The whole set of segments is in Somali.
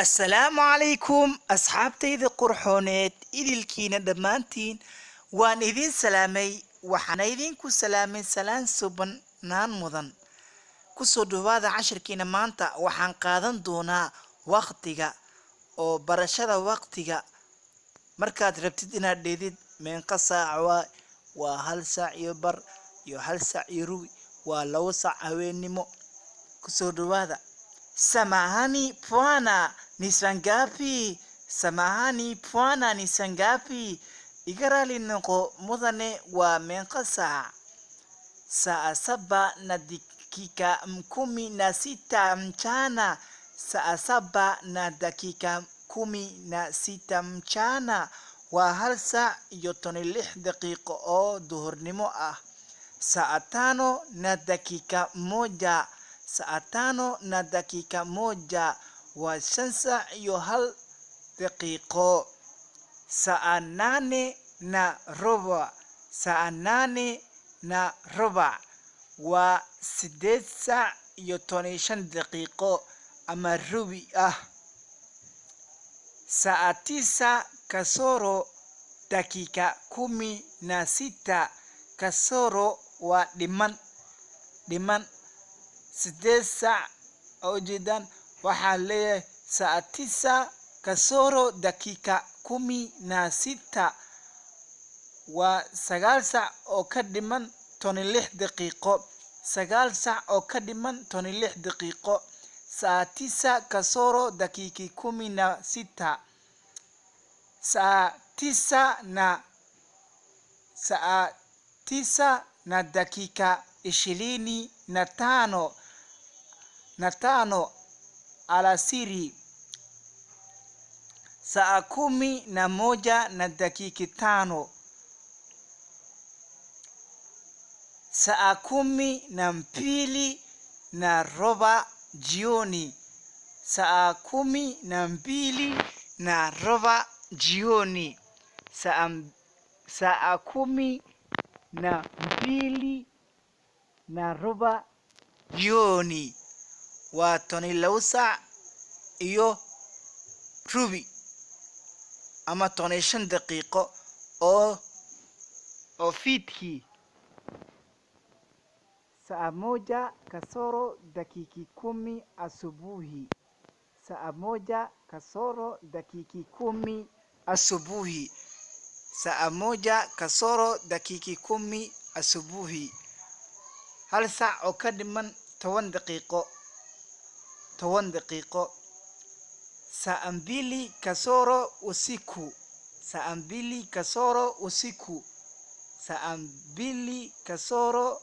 Assalaamu calaykum asxaabtayda qurxooneed, idilkiina dhammaantiin waan idin salaamay. Waxaana idinku salaamay salaan subanaan mudan. Kusoo dhawaada cashirkiina. Maanta waxaan qaadan doonaa waqtiga oo barashada waqtiga. Markaad rabtid inaad dheedid meeqa saac waa 1:30 iyo 1:15, waa 2 saac habeennimo. Kusoo dhawaada. Samahani bwana, ni saa ngapi? Samahani bwana, ni saa ngapi? Iga raali noqo mudane, waa meeqa saac? Saa 7:16 mchana. Saa 7:16 mchana waa 1:16 oo duhurnimo ah. Saa 5:01. Saa 5:01 waa 5:01. Saa 8:15. Saa 8:15 waa 8:15 ama rubi ah. Saa 8:45. Kasoro waa dhiman, dhiman 8 saac oo ujeedaan. Waxaa leeyahay saa 8:46 waa 9 saac oo ka dhiman 16 daqiiqo. 8:46. Saa 8:46. Saa tisa na saa 9:25 na tano alasiri. Saa 11:05. Saa 12:15 jioni. Saa 12:15 jioni. Saa 12:15 jioni waa 12:15 ama 15 daqiiqo oo fiidkii. Saa 0:50 asubuhi. Saa 0:50 asubuhi. Saa 0:50 asubuhi, 1 saac oo ka dhiman 10 daqiiqo, 10 daqiiqo. Saa 2 kasoro usiku. Saa 2 kasoro usiku. Saa 2 kasoro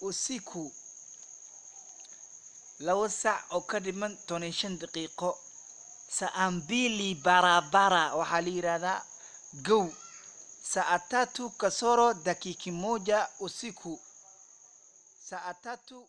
usiku, 2 saac oo ka dhiman 15 daqiiqo. Saa 2 barabara waxaa la yidhahdaa gow. Saa 3:01 usiku. Saa tatu.